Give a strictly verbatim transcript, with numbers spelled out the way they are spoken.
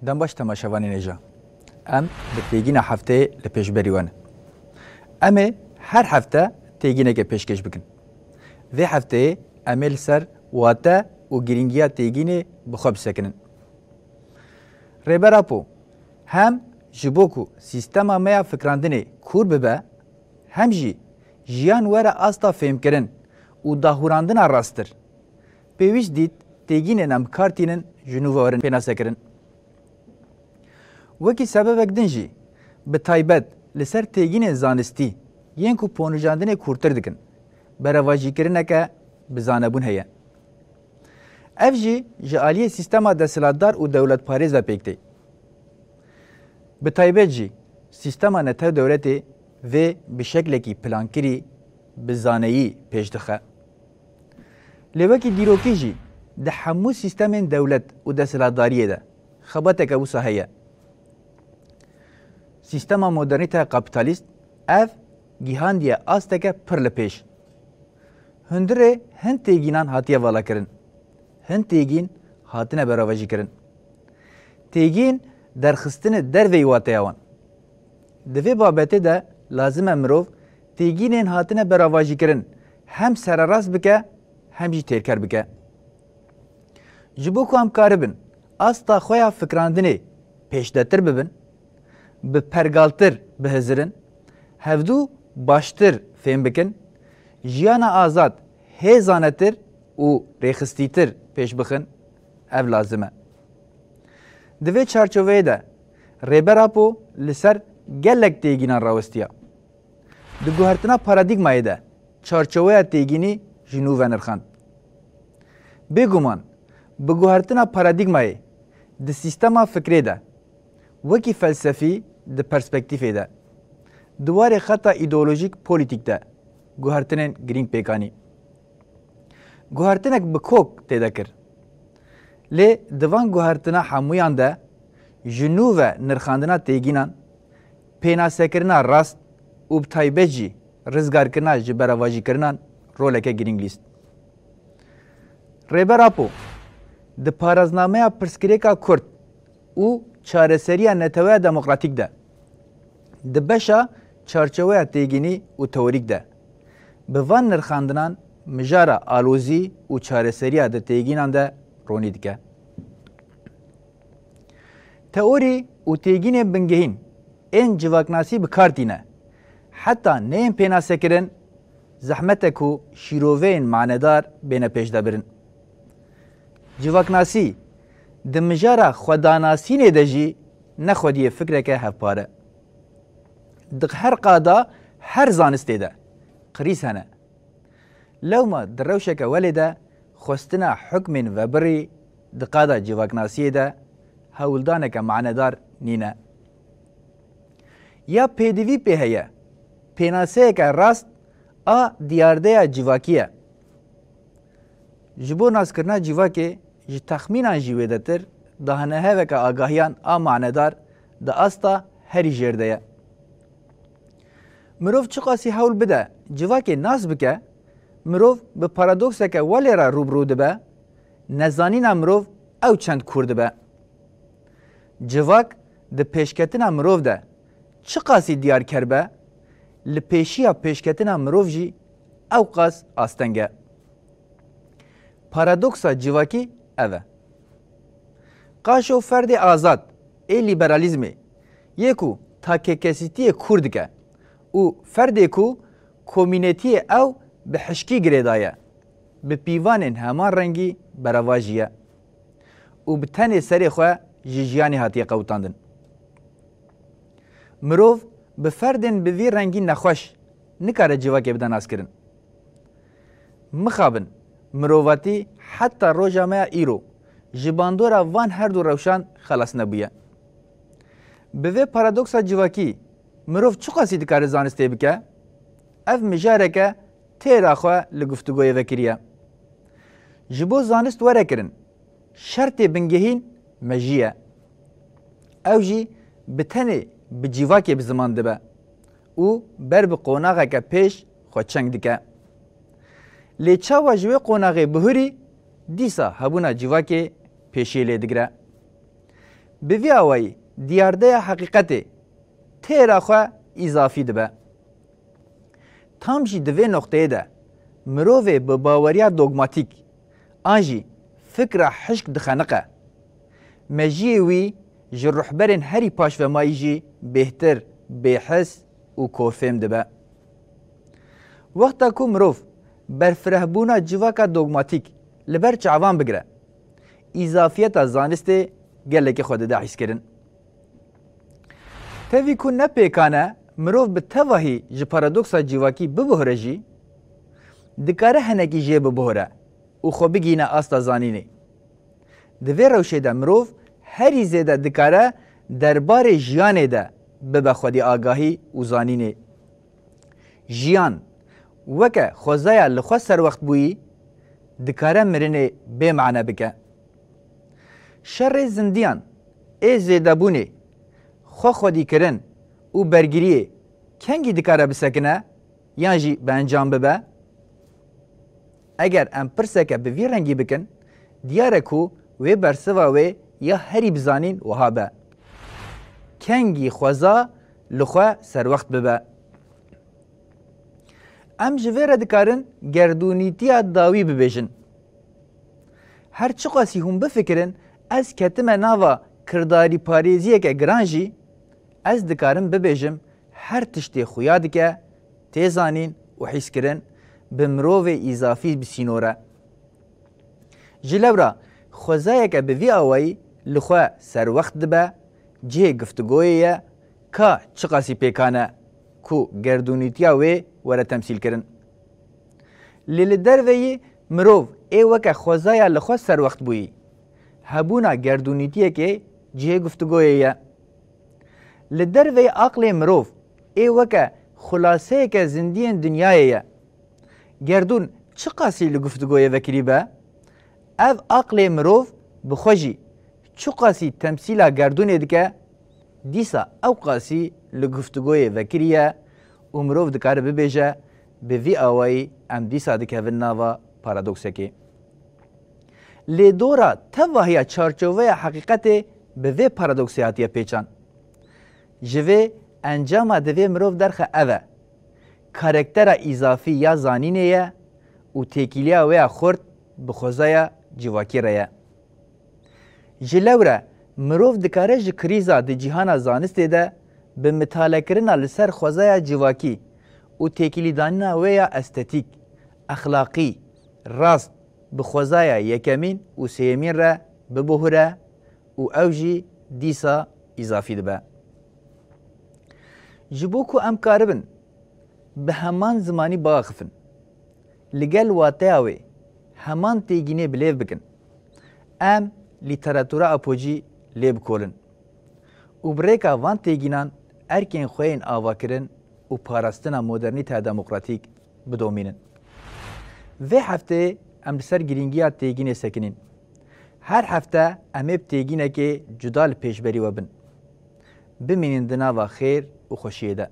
Dem baş temaşevanên hêja. Em bi têgîna hefteyê li pêşberî we ne. Em ê her hefte têgîneke pêşkêş bikin. Vê hefteyê em ê li ser wate û girîngiya têgînê bi xwe bisekinin. Rêber Apo, hem ji bo ku sîstema me ya fikrandinê kûr bibe, hem jî jiyan were asta fêmkirin û dahûrandina rasttir, pêwîst dît têgînên em bi kar tînin ji nû ve werin pênasekirin. Wekî sebebek din jî, bi taybet li ser têgînên zanistî yên ku ponijandinê kûrtir dikin, berevajîkirineke bi zanebûn heye. Ev jî ji aliyê sîstema desthilatdar û dewletparêz ve pêk tê. Bi taybet jî sîstema netew dewletê vê bi şeklekî plankirî, bi zaneyî pêş dixe. Lê wekî dîrokî jî di hemû sîstemên dewlet û desthilatdariyê de xebateke wisa heye. Sîstema modernîteya kapîtalîst ev gihandiye asteke pir li pêş. Hundirê hin têgînan hatiye valakirin. Hin têgîn hatine berevajîkirin. Têgîn derxistine derveyî wateya wan. Di vê babetê de lazim e mirov têgînên hatine berevajîkirin hem sererast bike hem jî têrker bike. Ji bo ku em karibin asta xwe ya fikrandinê pêşdetir bibin, bi pergaltir bihizirin, hevdû baştir fêm bikin, jiyana azad hê zanetir û rêxistîtir pêş bixin, ev lazim e. Di vê çarçoveyê de Rêber Apo li ser gelek têgînan rawestiya. Di guhertina paradîgmayê de çarçoweya têgînî ji nû venirxand. Bêguman, bi guhertina paradîgmayê di sîstema fikrê de, wekî felsefî di perspektîfê de, di warê xeta îdeolojîk polîtîk de guhertinên girîng pêk anî. Guhertinek bi kok tê de kir. Lê di van guhertina hemûyan de ji nû ve nirxandina têgînan, pênasekirina rast û bi taybet jî rizgarkirina ji berevajîkirinan roleke girîng lîst. Rêber Apo di paraznameya pirsgirêka Kurd û çareseriya neteweya demokratîk de, di beşa çarçoweya têgînî û teorîk de, bi van nirxandinan mijara alozî û çareseriya di têgînan de ronî dike. Teorî û têgînên bingehîn ên civaknasî bi kar tîne, heta neyên pênasekirin, zehmet e ku şîroveyên manedar bêne pêşdebirin. Civaknasî di mijara xwedanasînê de jî ne xwediyê fikreke hevpar e. Di her qada her zanistê de qirîz hene. Lewma di rewşeke welê de xwestina hukmên vebirî di qada civaknasiyê de hewldaneke manedar nîne. Ya pêdivî pê heye, pênaseyeke rast a diyardeya civakî ye. Ji bo naskirina civakê ji texmînan jî wêdetir, dahneheveke agahiyan a manedar di asta herî jêr de ye. Mirov çiqasî hewl bide civakê nas bike, mirov bi paradokseke welê re rû bi rû dibe, nezanîna mirov ew çend kûr dibe. Civak di pêşketina mirov de çiqasî diyarker be, li pêşiya pêşketina mirov jî ew qas asteng e. Paradoksa civakî ev e. Qaşo ferdê azad ê lîberalîzmê yê ku takekesîtiyê kûr dike û ferdê ku komînetiyê ew bi hişkî girêdaye, bi pîvanên heman rengî berevajî ye û bi tenê serê xwe ji jiyanê hatiye qewitandin. Mirov bi ferdên bi vî rengî nexweş nikare civakê bide naskirin. Mixabin, mirovatî heta roja me ya îro ji bandora van her du rewşan xelas nebûye. Bi vê paradoksa civakî mirov çiqasî dikare zanistê bike? Ev mijareke têra xwe li guftûgoyê vekiriye. Ji bo zanist were kirin, şertê bingehîn mejî ye. Ew jî bi tenê bi civakê bi ziman dibe û ber bi qonaxeke pêş xwe çeng dike. Lê çawa ji wê qonaxê bihurî, dîsa hebûna civakê pêşiyê lê digire. Bi vî awayî diyardeya heqîqetê têra xwe îzafî dibe. Tam jî di vê noqteyê de mirovê bi baweriya dogmatîk an jî fikra hişk dixeniqe. Mejiyê wî ji ruhberên herî paşvemayî jî bêhtir, bêhis û korfêm dibe. Wexta ku mirov berfirehbûna civaka dogmatîk li ber çavan bigire, îzafiyeta zanistê gelekî xwe dide hîskirin. Tevî ku ne pêkan e mirov bi tevahî ji paradoksa civakî bibuhire jî, dikare hinekî jê bibuhire û xwe bigihîne asta zanînê. Di vê rewşê de mirov herî zêde dikare derbarê jiyanê de bibe xwedî agahî û zanînê. Jiyan weke xwezaya li xwe serwext bûyî dikare mirinê bê mane bike. Şerê zindiyan ê zêdebûnê, xwe xwedîkirin û bergiriyê kengî dikare bisekine yan jî bi encam bibe? Eger em pirseke bi vî rengî bikin, diyar e ku wê bersiva wê ya herî bi zanîn wiha be: kengî xweza li xwe serwext bibe? Em ji vê re dikarin gerdûnîtiya dawî bibêjin. Her çiqasî hûn bifikirin, ez ketime nava kirdarîparêziyeke giran jî, ez dikarim bibêjim, her tiştê xuya dike, tê zanîn û hîskirin, bi mirovê îzafî bi sînor e. Ji lewra xwezayeke bi vî awayî li xwe serwext dibe, cihê giftigoyê ye, ka çiqasî pêkan e ku gerdûnîtiya wê were temsîlkirin. Lê li derveyî mirov ê weke xwezaya li xwe serwext bûyî, hebûna gerdûnîtiyekê cihê giftigoyê ye. Li derveyî aqlê mirov ê weke xulaseyeke zindiyên dinyayê ye. Gerdûn çiqasî li giftigoyê vekirî be, ev aqlê mirov bi xwe jî çiqasî temsîla gerdûnê dike, dîsa ew qasî li giftigoyê vekirî ye û mirov dikare bibêje, bi vî awayî em dîsa dikevin nava paradoksekê. Lê dora tevahiya çarçoveya heqîqetê bi vê paradoksê hatiye pêçan. Ji vê encama divê mirov derxe ev e: karaktera îzafî ya zanînê ye û têkiliya wê ya xurt bi xwezaya civakî re ye. Ji lewre mirov dikare ji krîza di cîhana zanistê de bi mitalekirina li ser xwezaya civakî û têkilîdanîna wê ya estetîk, exlaqî, rast, bi xwezaya yekemîn û sêyemîn re bibuhire û ew jî dîsa îzafî dibe. Ji bo ku em karibin bi heman zimanî biaxifin, li gel wateya wê heman têgînê bi lêv bikin, em lîteratura Apocî lê bikolin û bi rêka van têgînan erkên xwe yên avakirin û parastina modernîteya demokratîk bidomînin. Vê hefteyê em li ser girîngiya têgînê sekinîn. Her hefte em ê bi têgînekê cuda li pêşberî we bin. Bimînin di nava xêr û xweşiyê de.